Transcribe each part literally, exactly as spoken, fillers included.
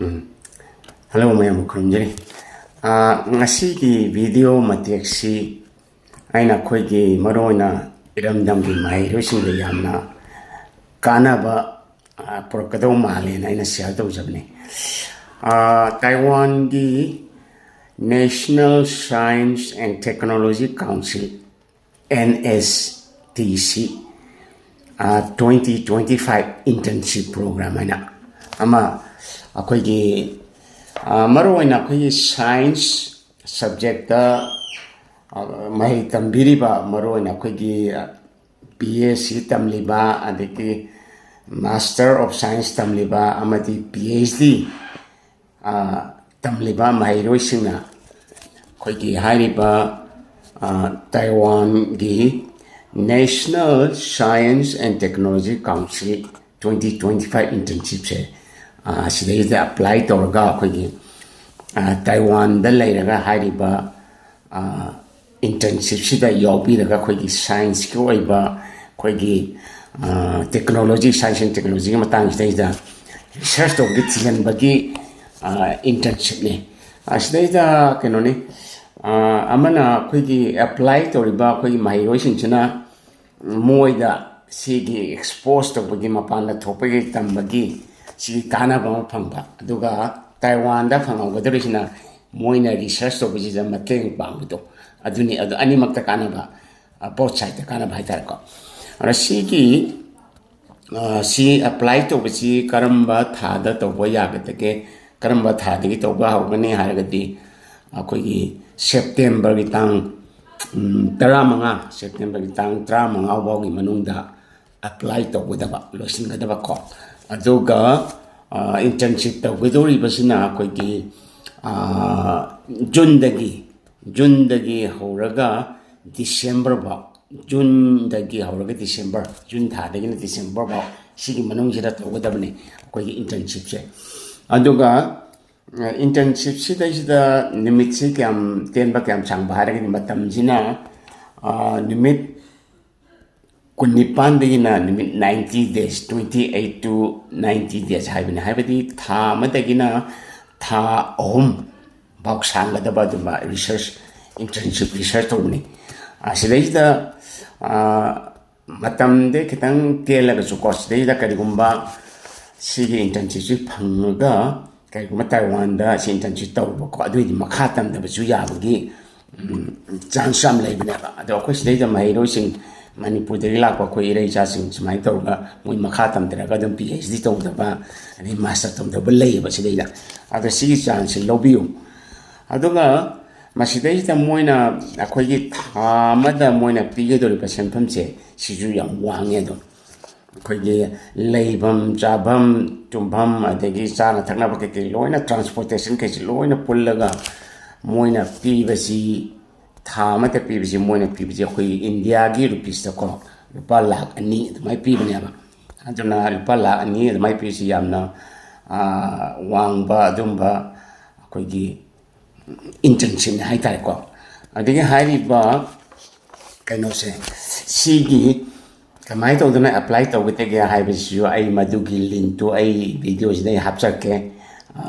ꯎꯝ꯫ Hello ꯃꯌꯥꯝꯕꯨ ꯈꯨꯔꯨꯝꯖꯔꯤ꯫ ꯑꯥ, ꯉꯁꯤꯒꯤ video ꯃꯇꯦꯛꯁꯤ ꯑꯩꯅ ꯑꯩꯈꯣꯏꯒꯤ ꯃꯔꯨꯑꯣꯏꯅ ꯏꯔꯝꯗꯝꯒꯤ ꯃꯍꯩꯔꯣꯏꯁꯤꯡꯗ ꯌꯥꯝꯅ ꯀꯥꯟꯅꯕ, ꯑꯥ, ꯄꯨꯔꯛꯀꯗꯧ ꯃꯥꯜꯂꯦꯅ ꯑꯩꯅ ꯁꯤꯌꯔ ꯇꯧꯖꯕꯅꯤ꯫ ꯑꯥ, ꯇꯥꯏꯋꯥꯟꯒꯤ National Science and Technology Council, N S T C, ah, twenty twenty five internship program ꯍꯥꯏꯅ ꯑꯃ ꯑꯩꯈꯣꯏꯒꯤ, ꯑꯥ, ꯃꯔꯨꯑꯣꯏꯅ ꯑꯩꯈꯣꯏꯒꯤ ꯁꯥꯏꯟꯁ ꯁꯕꯖꯦꯛꯇ, ꯑꯥ, ꯃꯍꯩ ꯇꯝꯕꯤꯔꯤꯕ, ꯃꯔꯨꯑꯣꯏꯅ ꯑꯩꯈꯣꯏꯒꯤ, ꯑꯥ, ꯕꯤ ꯑꯦꯁ ꯁꯤ ꯇꯝꯂꯤꯕ, ꯑꯗꯒꯤ Master of Science ꯇꯝꯂꯤꯕ ꯑꯃꯗꯤ ꯄꯤ ꯑꯩꯆ ꯗꯤ, ꯑꯥ, ꯇꯝꯂꯤꯕ ꯃꯍꯩꯔꯣꯏꯁꯤꯡꯅ ꯑꯩꯈꯣꯏꯒꯤ ꯍꯥꯏꯔꯤꯕ, ꯑꯥ, ꯇꯥꯏꯋꯥꯟꯒꯤ National Science and Technology Council twenty twenty five internshipꯁꯦ, ꯑꯥ, ꯁꯤꯗꯩꯁꯤꯗ ꯑꯦꯄ꯭ꯂꯥꯏ ꯇꯧꯔꯒ ꯑꯩꯈꯣꯏꯒꯤ, ꯑꯥ, ꯇꯥꯏꯋꯥꯟꯗ ꯂꯩꯔꯒ ꯍꯥꯏꯔꯤꯕ, ꯑꯥ, internshipꯁꯤꯗ ꯌꯥꯎꯕꯤꯔꯒ ꯑꯩꯈꯣꯏꯒꯤ ꯁꯥꯏꯟꯁꯀꯤ ꯑꯣꯏꯕ ꯑꯩꯈꯣꯏꯒꯤ, ꯑꯥ, technology, science and technologyꯒꯤ ꯃꯇꯥꯡꯁꯤꯗꯩꯗ research ꯇꯧꯕꯒꯤ, ꯊꯤꯖꯤꯟꯕꯒꯤ, ꯑꯥ, internshipꯅꯤ꯫ ꯑꯁꯤꯗꯩꯗ ꯀꯩꯅꯣꯅꯤ, ꯑꯥ, ꯑꯃꯅ ꯑꯩꯈꯣꯏꯒꯤ ꯑꯦꯄ꯭ꯂꯥꯏ ꯇꯧꯔꯤꯕ ꯑꯩꯈꯣꯏꯒꯤ ꯃꯍꯩꯔꯣꯏꯁꯤꯡꯁꯤꯅ ꯃꯣꯏꯗ ꯁꯤꯒꯤ ꯑꯦꯛꯁꯄꯣꯖ ꯇꯧꯕꯒꯤ, ꯃꯄꯥꯟꯗ ꯊꯣꯛꯄꯒꯤ, ꯇꯝꯕꯒꯤ ꯁꯤꯒꯤ ꯀꯥꯟꯅꯕ ꯑꯃ ꯐꯪꯕ, ꯑꯗꯨꯒ ꯇꯥꯏꯋꯥꯟꯗ ꯐꯪꯍꯧꯒꯗꯧꯔꯤꯁꯤꯅ ꯃꯣꯏꯅ ꯔꯤꯁꯔꯁ ꯇꯧꯕꯁꯤꯗ ꯃꯇꯦꯡ ꯄꯥꯡꯕꯗꯣ, ꯑꯗꯨꯅꯤ꯫ ꯑꯗꯨ ꯑꯅꯤꯃꯛꯇ ꯀꯥꯟꯅꯕ, ꯑ, both sideꯇ ꯀꯥꯟꯅꯕ ꯍꯥꯏꯇꯥꯔꯦꯀꯣ꯫ ꯑꯗꯨꯅ ꯁꯤꯒꯤ, ꯑ, ꯁꯤ ꯑꯦꯄ꯭ꯂꯥꯏ ꯇꯧꯕꯁꯤ ꯀꯔꯝꯕ ꯊꯥꯗ ꯇꯧꯕ ꯌꯥꯒꯗꯒꯦ, ꯀꯔꯝꯕ ꯊꯥꯗꯒꯤ ꯇꯧꯕ ꯍꯧꯒꯅꯤ ꯍꯥꯏꯔꯒꯗꯤ, ꯑꯩꯈꯣꯏꯒꯤ ꯁꯦꯞꯇꯦꯝꯕꯔꯒꯤ ꯇꯥꯡ, ꯎꯝ, ꯇꯔꯥꯃꯉꯥ, ꯁꯦꯞꯇꯦꯝꯕꯔꯒꯤ ꯇꯥꯡ ꯇꯔꯥꯃꯉꯥ ꯐꯥꯎꯒꯤ ꯃꯅꯨꯡꯗ ꯑꯦꯄ꯭ꯂꯥꯏ ꯇꯧꯒꯗꯕ, ꯂꯣꯏꯁꯤꯟꯒꯗꯕ ꯀꯣ꯫ ꯑꯗꯨꯒ, ꯑ, internship ꯇꯧꯒꯗꯧꯔꯤꯕꯁꯤꯅ ꯑꯩꯈꯣꯏꯒꯤ, ꯑ, ꯖꯨꯟꯗꯒꯤ, ꯖꯨꯟꯗꯒꯤ ꯍꯧꯔꯒ ꯗꯤꯁꯦꯝꯕꯔ ꯐꯥꯎ, ꯖꯨꯟꯗꯒꯤ ꯍꯧꯔꯒ ꯗꯤꯁꯦꯝꯕꯔ, ꯖꯨꯟ ꯊꯥꯗꯒꯤꯅ ꯗꯤꯁꯦꯝꯕꯔ ꯐꯥꯎ, ꯁꯤꯒꯤ ꯃꯅꯨꯡꯁꯤꯗ ꯇꯧꯒꯗꯕꯅꯤ ꯑꯩꯈꯣꯏꯒꯤ internshipꯁꯦ꯫ ꯑꯗꯨꯒ, ꯑ, internshipꯁꯤꯗꯩꯁꯤꯗ ꯅꯨꯃꯤꯠꯁꯤ ꯀꯌꯥꯝ ꯇꯦꯟꯕ, ꯀꯌꯥꯝ ꯁꯥꯡꯕ ꯍꯥꯏꯔꯒꯗꯤ, ꯃꯇꯝꯁꯤꯅ, ꯑ, ꯅꯨꯃꯤꯠ ꯀꯨꯟꯅꯤꯄꯥꯟꯗꯒꯤꯅ ꯅꯨꯃꯤꯠ ninety days, twenty eight to ninety days ꯍꯥꯏꯕꯅꯤ, ꯍꯥꯏꯕꯗꯤ ꯊꯥ ꯑꯃꯗꯒꯤꯅ ꯊꯥ ꯑꯍꯨꯝ ꯐꯥꯎ ꯁꯥꯡꯒꯗꯕ ꯑꯗꯨꯝꯕ research, internship research ꯇꯧꯕꯅꯤ꯫ ꯑꯁꯤꯗꯩꯁꯤꯗ ꯃꯇꯝꯗꯤ ꯈꯤꯇꯪ ꯇꯦꯜꯂꯒꯁꯨꯀꯣ, ꯁꯤꯗꯩꯗ ꯀꯔꯤꯒꯨꯝꯕ ꯁꯤꯒꯤ internshipꯁꯤ ꯐꯪꯉꯒ ꯀꯔꯤꯒꯨꯝꯕ ꯇꯥꯏꯋꯥꯟꯗ ꯁꯤ internship ꯇꯧꯔꯨꯕꯀꯣ, ꯑꯗꯨꯑꯣꯏꯗꯤ ꯃꯈꯥ ꯇꯝꯗꯕꯁꯨ ꯌꯥꯕꯒꯤ chance ꯌꯥꯝ ꯂꯩꯕꯅꯦꯕ꯫ ꯑꯗꯣ ꯑꯩꯈꯣꯏ ꯁꯤꯗꯩꯗ ꯃꯍꯩꯔꯣꯏꯁꯤꯡ ꯃꯅꯤꯄꯨꯔꯗꯒꯤ ꯂꯥꯛꯄ ꯑꯩꯈꯣꯏ ꯏꯔꯩ ꯏꯆꯥꯁꯤꯡ ꯁꯨꯃꯥꯏꯅ ꯇꯧꯔꯒ ꯃꯣꯏ ꯃꯈꯥ ꯇꯝꯊꯔꯒ ꯑꯗꯨꯝ PhD ꯇꯧꯗꯕ, ꯑꯗꯩ master ꯇꯧꯗꯕ ꯂꯩꯌꯦꯕ ꯁꯤꯗꯩꯗ꯫ ꯑꯗꯣ ꯁꯤꯒꯤ chanceꯁꯤ ꯂꯧꯕꯤꯌꯨ꯫ ꯑꯗꯨꯒ ꯃꯁꯤꯗꯩꯁꯤꯗ ꯃꯣꯏꯅ ꯑꯩꯈꯣꯏꯒꯤ ꯊꯥ ꯑꯃꯗ ꯃꯣꯏꯅ ꯄꯤꯒꯗꯧꯔꯤꯕ ꯁꯦꯟꯐꯝꯁꯦ ꯁꯤꯁꯨ ꯌꯥꯝ ꯋꯥꯡꯉꯦ꯫ ꯑꯗꯨꯝ ꯑꯩꯈꯣꯏꯒꯤ ꯂꯩꯐꯝ, ꯆꯥꯐꯝ, ꯇꯨꯝꯐꯝ, ꯑꯗꯒꯤ ꯆꯥꯅ ꯊꯛꯅꯕ ꯀꯩꯀꯩ ꯂꯣꯏꯅ, transportation ꯀꯩꯁꯤ ꯂꯣꯏꯅ ꯄꯨꯜꯂꯒ ꯃꯣꯏꯅ ꯄꯤꯕꯁꯤ, ꯊꯥ ꯑꯃꯗ ꯄꯤꯕꯁꯤ, ꯃꯣꯏꯅ ꯄꯤꯕꯁꯤ ꯑꯩꯈꯣꯏꯒꯤ Indiaꯒꯤ rupeesꯇꯀꯣ ꯂꯨꯄꯥ ꯂꯥꯈ ꯑꯅꯤ ꯑꯗꯨꯃꯥꯏꯅ ꯄꯤꯕꯅꯦꯕ꯫ ꯑꯗꯨꯅ ꯂꯨꯄꯥ ꯂꯥꯈ ꯑꯅꯤ ꯑꯗꯨꯃꯥꯏꯅ ꯄꯤꯕꯁꯤ ꯌꯥꯝꯅ ꯋꯥꯡꯕ ꯑꯗꯨꯝꯕ ꯑꯩꯈꯣꯏꯒꯤ internshipꯅꯤ ꯍꯥꯏꯇꯥꯔꯦꯀꯣ꯫ ꯑꯗꯒꯤ ꯍꯥꯏꯔꯤꯕ ꯀꯩꯅꯣꯁꯦ, ꯁꯤꯒꯤ ꯀꯃꯥꯏꯅ ꯇꯧꯗꯅ apply ꯇꯧꯒꯗꯒꯦ ꯍꯥꯏꯕꯁꯤꯁꯨ ꯑꯩ ꯃꯗꯨꯒꯤ linkꯇꯨ ꯑꯩ videoꯁꯤꯗ ꯑꯩ ꯍꯥꯞꯆꯔꯛꯀꯦ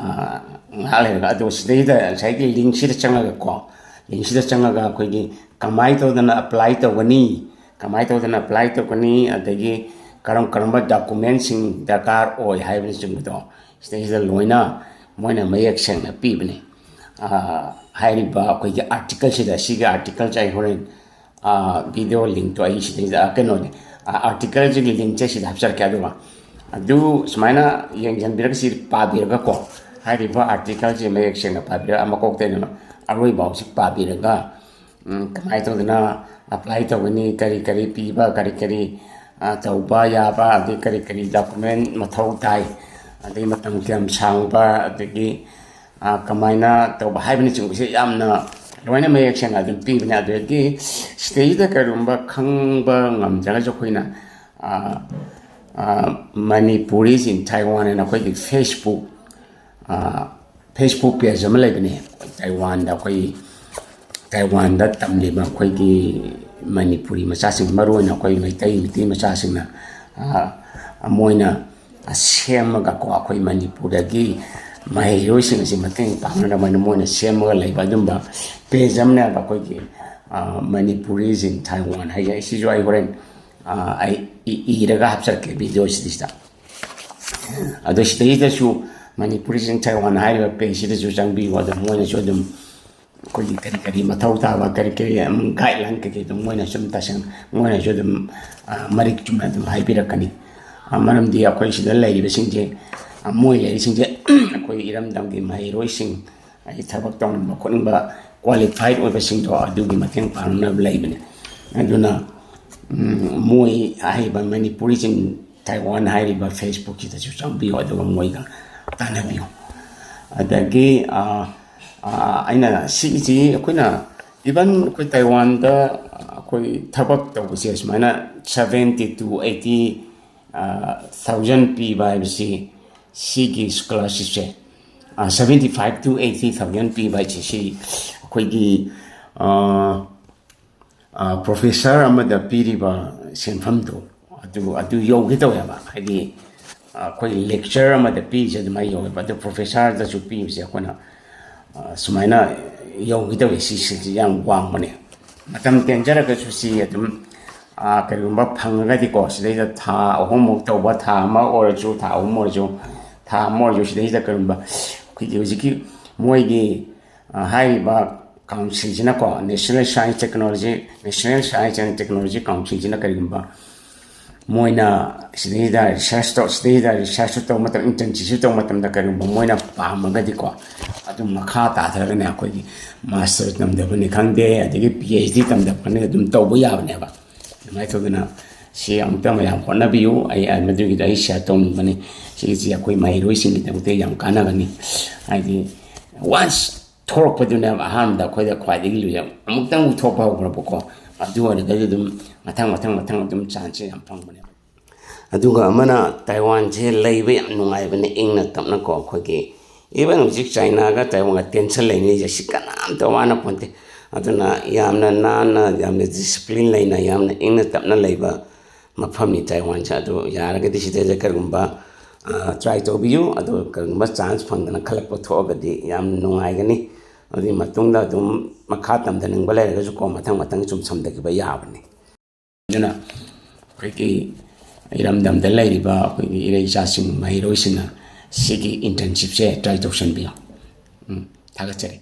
ꯉꯥꯏꯍꯥꯛ ꯂꯩꯔꯒ꯫ ꯑꯗꯣ ꯁꯤꯗꯩꯗ ꯉꯁꯥꯏꯒꯤ linkꯁꯤꯗ ꯆꯪꯉꯒꯀꯣ, linkꯁꯤꯗ ꯆꯪꯉꯒ ꯑꯩꯈꯣꯏꯒꯤ ꯀꯃꯥꯏꯅ ꯇꯧꯗꯅ apply ꯇꯧꯒꯅꯤ, ꯀꯃꯥꯏꯅ ꯇꯧꯗꯅ apply ꯇꯧꯒꯅꯤ, ꯑꯗꯒꯤ ꯀꯔꯝ ꯀꯔꯝꯕ documentꯁꯤꯡ ꯗꯔꯀꯥꯔ ꯑꯣꯏ ꯍꯥꯏꯕꯅꯆꯤꯡꯕꯗꯣ ꯁꯤꯗꯩꯁꯤꯗ ꯂꯣꯏꯅ ꯃꯣꯏꯅ ꯃꯌꯦꯛ ꯁꯦꯡꯅ ꯄꯤꯕꯅꯤ꯫ ꯍꯥꯏꯔꯤꯕ ꯑꯩꯈꯣꯏꯒꯤ articleꯁꯤꯗ, ꯁꯤꯒꯤ articleꯁꯦ ꯑꯩ ꯍꯣꯔꯦꯟ video linkꯇꯣ ꯑꯩ ꯁꯤꯗꯩꯗ, ꯀꯩꯅꯣꯅꯦ, articleꯁꯤꯒꯤ linkꯁꯦ ꯁꯤꯗ ꯍꯥꯞꯆꯔꯛꯀꯦ꯫ ꯑꯗꯨꯒ ꯑꯗꯨ ꯁꯨꯃꯥꯏꯅ ꯌꯦꯡꯁꯤꯟꯕꯤꯔꯒ ꯁꯤ ꯄꯥꯕꯤꯔꯒꯀꯣ, ꯍꯥꯏꯔꯤꯕ articleꯁꯤ ꯃꯌꯦꯛ ꯁꯦꯡꯅ ꯄꯥꯕꯤꯔꯒ, ꯃꯀꯣꯛꯇꯩꯅ ꯑꯔꯣꯏꯕ ꯐꯥꯎꯁꯤ ꯄꯥꯕꯤꯔꯒ, ꯀꯃꯥꯏꯅ ꯇꯧꯗꯅ apply ꯇꯧꯒꯅꯤ, ꯀꯔꯤ ꯀꯔꯤ ꯄꯤꯕ, ꯀꯔꯤ ꯀꯔꯤ ꯇꯧꯕ ꯌꯥꯕ, ꯑꯗꯩ ꯀꯔꯤ ꯀꯔꯤ document ꯃꯊꯧ ꯇꯥꯏ, ꯑꯗꯩ ꯃꯇꯝ ꯀꯌꯥꯝ ꯁꯥꯡꯕ, ꯑꯗꯒꯤ ꯀꯃꯥꯏꯅ ꯇꯧꯕ ꯍꯥꯏꯕꯅꯆꯤꯡꯕꯁꯦ ꯌꯥꯝꯅ ꯂꯣꯏꯅ ꯃꯌꯦꯛ ꯁꯦꯡꯅ ꯑꯗꯨꯝ ꯄꯤꯕꯅꯦ꯫ ꯑꯗꯨꯗꯒꯤ ꯁꯤꯗꯩꯁꯤꯗ ꯀꯔꯤꯒꯨꯝꯕ ꯈꯪꯕ ꯉꯝꯗ꯭ꯔꯒꯁꯨ ꯑꯩꯈꯣꯏꯅ Manipuris in Taiwan ꯍꯥꯏꯅ ꯑꯩꯈꯣꯏꯒꯤ Facebook, Facebook page ꯑꯃ ꯂꯩꯕꯅꯦ꯫ ꯇꯥꯏꯋꯥꯟꯗ ꯑꯩꯈꯣꯏ, ꯇꯥꯏꯋꯥꯟꯗ ꯇꯝꯂꯤꯕ ꯑꯩꯈꯣꯏꯒꯤ ꯃꯅꯤꯄꯨꯔꯤ ꯃꯆꯥꯁꯤꯡ, ꯃꯔꯨꯑꯣꯏꯅ ꯑꯩꯈꯣꯏ ꯃꯩꯇꯩ, ꯃꯩꯇꯩ ꯃꯆꯥꯁꯤꯡꯅ, ꯑ, ꯃꯣꯏꯅ ꯁꯦꯝꯃꯒꯀꯣ, ꯑꯩꯈꯣꯏ ꯃꯅꯤꯄꯨꯔꯗꯒꯤ ꯃꯍꯩꯔꯣꯏꯁꯤꯡ ꯑꯁꯤ ꯃꯇꯦꯡ ꯄꯥꯡꯅꯅꯕ ꯍꯥꯏꯅ ꯃꯣꯏꯅ ꯁꯦꯝꯃꯒ ꯂꯩꯕ ꯑꯗꯨꯝꯕ page ꯑꯃꯅꯦꯕ ꯑꯩꯈꯣꯏꯒꯤ, ꯑ, Manipuris in Taiwan ꯍꯥꯏꯁꯦ꯫ ꯁꯤꯁꯨ ꯑꯩ ꯍꯣꯔꯦꯟ, ꯑ, ꯑꯩ ꯏ-, ꯏꯔꯒ ꯍꯥꯞꯆꯔꯛꯀꯦ video ꯁꯤꯗꯩꯁꯤꯗ꯫ ꯑꯗꯣ ꯁꯤꯗꯩꯗꯁꯨ Manipuris in Taiwan ꯍꯥꯏꯔꯤꯕ page ꯁꯤꯗꯁꯨ ꯆꯪꯕꯤꯌꯨ꯫ ꯑꯗꯣ ꯃꯣꯏꯅꯁꯨ ꯑꯗꯨꯝ ꯑꯩꯈꯣꯏꯒꯤ ꯀꯔꯤ ꯀꯔꯤ ꯃꯊꯧ ꯇꯥꯕ, ꯀꯔꯤ ꯀꯔꯤ, ꯎꯝ, guideline ꯀꯩꯀꯩꯗꯣ ꯃꯣꯏꯅꯁꯨ ꯑꯗꯨꯝ ꯇꯁꯦꯡ-, ꯃꯣꯏꯅꯁꯨ ꯑꯗꯨꯝ, ꯑ, ꯃꯔꯤꯛ ꯆꯨꯝꯅ ꯑꯗꯨꯝ ꯍꯥꯏꯕꯤꯔꯛꯀꯅꯤ꯫ ꯑ, ꯃꯔꯝꯗꯤ ꯑꯩꯈꯣꯏ ꯁꯤꯗ ꯂꯩꯔꯤꯕꯁꯤꯡꯁꯦ, ꯑ, ꯃꯣꯏ ꯂꯩꯔꯤꯁꯤꯡꯁꯦ ꯑꯩꯈꯣꯏ ꯏꯔꯝꯗꯝꯒꯤ ꯃꯍꯩꯔꯣꯏꯁꯤꯡ, ꯑꯩ ꯊꯕꯛ ꯇꯧꯅꯤꯡꯕ ꯈꯣꯠꯅꯤꯡꯕ qualified ꯑꯣꯏꯕꯁꯤꯡꯗꯣ ꯑꯗꯨꯒꯤ ꯃꯇꯦꯡ ꯄꯥꯡꯅꯕ ꯂꯩꯕꯅꯦ꯫ ꯑꯗꯨꯅ, ꯎꯝ, ꯃꯣꯏ ꯍꯥꯏꯔꯤꯕ Manipuris in Taiwan ꯍꯥꯏꯔꯤꯕ Facebook ꯁꯤꯗꯁꯨ ꯆꯪꯕꯤꯌꯨ, ꯑꯗꯨꯒ ꯃꯣꯏꯒ ꯇꯥꯟꯅꯕꯤꯌꯨ꯫ ꯑꯗꯒꯤ, ꯑ, ꯑ, ꯑꯩꯅ ꯁꯤꯒꯤꯁꯤ ꯑꯩꯈꯣꯏꯅ even ꯑꯩꯈꯣꯏ ꯇꯥꯏꯋꯥꯟꯗ ꯑꯩꯈꯣꯏ ꯊꯕꯛ ꯇꯧꯕꯁꯦ ꯁꯨꯃꯥꯏꯅ seventy to eighty, ꯑ, thousand ꯄꯤꯕ ꯍꯥꯏꯕꯁꯤ, ꯁꯤꯒꯤ scholarship ꯁꯦ, ꯑ, seventy five to eighty thousand ꯄꯤꯕ ꯍꯥꯏꯁꯦ, ꯁꯤ ꯑꯩꯈꯣꯏꯒꯤ, ꯑ, ꯑ, professor ꯑꯃꯗ ꯄꯤꯔꯤꯕ ꯁꯦꯟꯐꯝꯗꯣ ꯑꯗꯨ, ꯑꯗꯨ ꯌꯧꯒꯦ ꯇꯧꯋꯦꯕ꯫ ꯍꯥꯏꯗꯤ, ꯑ, ꯑꯩꯈꯣꯏ lecture ꯑꯃꯗ ꯄꯤꯔꯤꯁꯦ ꯑꯗꯨꯃꯥꯏꯅ ꯌꯧꯋꯦꯕ꯫ ꯑꯗꯨ professor ꯗꯁꯨ ꯄꯤꯕꯁꯦ ꯑꯩꯈꯣꯏꯅ, ꯑ, ꯁꯨꯃꯥꯏꯅ ꯌꯧꯒꯦ ꯇꯧꯋꯦ꯫ ꯁꯤ, ꯁꯤꯁꯦ ꯌꯥꯝ ꯋꯥꯡꯕꯅꯦ꯫ ꯃꯇꯝ ꯇꯦꯟꯖꯔꯒꯁꯨ ꯁꯤ ꯑꯗꯨꯝ, ꯑ, ꯀꯔꯤꯒꯨꯝꯕ ꯐꯪꯉꯒꯗꯤꯀꯣ, ꯁꯤꯗꯩꯗ ꯊꯥ ꯑꯍꯨꯝꯃꯨꯛ ꯇꯧꯕ, ꯊꯥ ꯑꯃ ꯑꯣꯏꯔꯁꯨ, ꯊꯥ ꯑꯍꯨꯝ ꯑꯣꯏꯔꯁꯨ, ꯊꯥ ꯑꯃ ꯑꯣꯏꯔꯁꯨ, ꯁꯤꯗꯩꯁꯤꯗ ꯀꯔꯤꯒꯨꯝꯕ ꯑꯩꯈꯣꯏꯒꯤ ꯍꯧꯖꯤꯛꯀꯤ ꯃꯣꯏꯒꯤ, ꯑ, ꯍꯥꯏꯔꯤꯕ council ꯁꯤꯅꯀꯣ, National Science Technology, National Science and Technology Council ꯁꯤꯅ ꯀꯔꯤꯒꯨꯝꯕ ꯃꯣꯏꯅ ꯁꯤꯗꯩꯗ research ꯇꯧ-, ꯁꯤꯗꯩꯗ research ꯇꯧꯕ ꯃꯇꯝ, internship ꯁꯨ ꯇꯧꯕ ꯃꯇꯝꯗ ꯀꯔꯤꯒꯨꯝꯕ ꯃꯣꯏꯅ ꯄꯥꯝꯃꯒꯗꯤꯀꯣ, ꯑꯗꯨꯝ ꯃꯈꯥ ꯇꯥꯊꯔꯒꯅꯦ, ꯑꯩꯈꯣꯏꯒꯤ master ꯇꯝꯊꯕꯅꯤ ꯈꯪꯗꯦ, ꯑꯗꯒꯤ PhD ꯇꯝꯊꯕꯅꯤ ꯑꯗꯨꯝ ꯇꯧꯕ ꯌꯥꯕꯅꯦꯕ꯫ ꯑꯗꯨꯃꯥꯏꯅ ꯇꯧꯗꯅ ꯁꯤ ꯑꯃꯨꯛꯇ ꯃꯌꯥꯝ ꯍꯣꯠꯅꯕꯤꯌꯨ꯫ ꯑꯩ, ꯑꯩ ꯃꯗꯨꯒꯤꯗꯣ ꯑꯩ share ꯇꯧꯅꯤꯡꯕꯅꯤ꯫ ꯁꯤꯒꯤꯁꯤ ꯑꯩꯈꯣꯏ ꯃꯍꯩꯔꯣꯏꯁꯤꯡꯒꯤꯗꯃꯛꯇ ꯌꯥꯝ ꯀꯥꯟꯅꯒꯅꯤ꯫ ꯍꯥꯏꯗꯤ once ꯊꯣꯛꯂꯛꯄꯗꯨꯅꯦꯕ ꯑꯍꯥꯟꯕꯗ ꯑꯩꯈꯣꯏꯗ ꯈ꯭ꯋꯥꯏꯗꯒꯤ ꯂꯨꯏ꯫ ꯑꯃꯨꯛꯇꯪ ꯊꯣꯛꯄ ꯍꯧꯈ꯭ꯔꯕꯀꯣ, ꯑꯗꯨ ꯑꯣꯏꯔꯒꯗꯤ ꯑꯗꯨꯝ ꯃꯊꯪ, ꯃꯊꯪ, ꯃꯊꯪ ꯑꯗꯨꯝ chance ꯁꯦ ꯌꯥꯝ ꯐꯪꯕꯅꯦꯕ꯫ ꯑꯗꯨꯒ ꯑꯃꯅ, ꯇꯥꯏꯋꯥꯟꯁꯦ ꯂꯩꯕ ꯌꯥꯝ ꯅꯨꯡꯉꯥꯏꯕꯅꯦ, ꯏꯪꯅ ꯇꯞꯅꯀꯣ꯫ ꯑꯩꯈꯣꯏꯒꯤ even ꯍꯧꯖꯤꯛ ꯆꯥꯏꯅꯥꯒ ꯇꯥꯏꯋꯥꯟꯒ tension ꯂꯩꯅꯔꯤꯁꯦ, ꯁꯤ ꯀꯅꯥꯝꯇ ꯋꯥꯅ ꯄꯣꯟꯇꯦ꯫ ꯑꯗꯨꯅ ꯌꯥꯝꯅ ꯅꯥꯟꯅ, ꯌꯥꯝꯅ ꯗꯤꯁꯤꯄ꯭ꯂꯤꯟ ꯂꯩꯅ, ꯌꯥꯝꯅ ꯏꯪꯅ ꯇꯞꯅ ꯂꯩꯕ ꯃꯐꯝꯅꯤ ꯇꯥꯏꯋꯥꯟꯁꯦ꯫ ꯑꯗꯨ ꯌꯥꯔꯒꯗꯤ ꯁꯤꯗꯩꯗ ꯀꯔꯤꯒꯨꯝꯕ ꯇ꯭ꯔꯥꯏ ꯇꯧꯕꯤꯌꯨ꯫ ꯑꯗꯨ ꯀꯔꯤꯒꯨꯝꯕ ꯆꯥꯟꯁ ꯐꯪꯗꯅ ꯈꯜꯂꯛꯄ ꯊꯣꯛꯑꯒꯗꯤ ꯌꯥꯝ ꯅꯨꯡꯉꯥꯏꯒꯅꯤ꯫ ꯑꯗꯨꯒꯤ ꯃꯇꯨꯡꯗ ꯑꯗꯨꯝ ꯃꯈꯥ ꯇꯝꯊꯅꯤꯡꯕ ꯂꯩꯔꯒꯁꯨ ꯀꯣ, ꯃꯊꯪ ꯃꯊꯪ ꯁꯨꯝ ꯁꯝꯊꯈꯤꯕ ꯌꯥꯕꯅꯤ꯫ ꯑꯗꯨꯅ ꯑꯩꯈꯣꯏꯒꯤ ꯏꯔꯝꯗꯝꯗ ꯂꯩꯔꯤꯕ ꯑꯩꯈꯣꯏꯒꯤ ꯏꯔꯩ ꯏꯆꯥꯁꯤꯡ, ꯃꯍꯩꯔꯣꯏꯁꯤꯡꯅ ꯁꯤꯒꯤ ꯏꯟꯇꯔꯟꯁꯤꯞꯁꯦ ꯇ꯭ꯔꯥꯏ ꯇꯧꯁꯟꯕꯤꯌꯨ꯫ ꯎꯝ, ꯊꯥꯒꯠꯆꯔꯤ꯫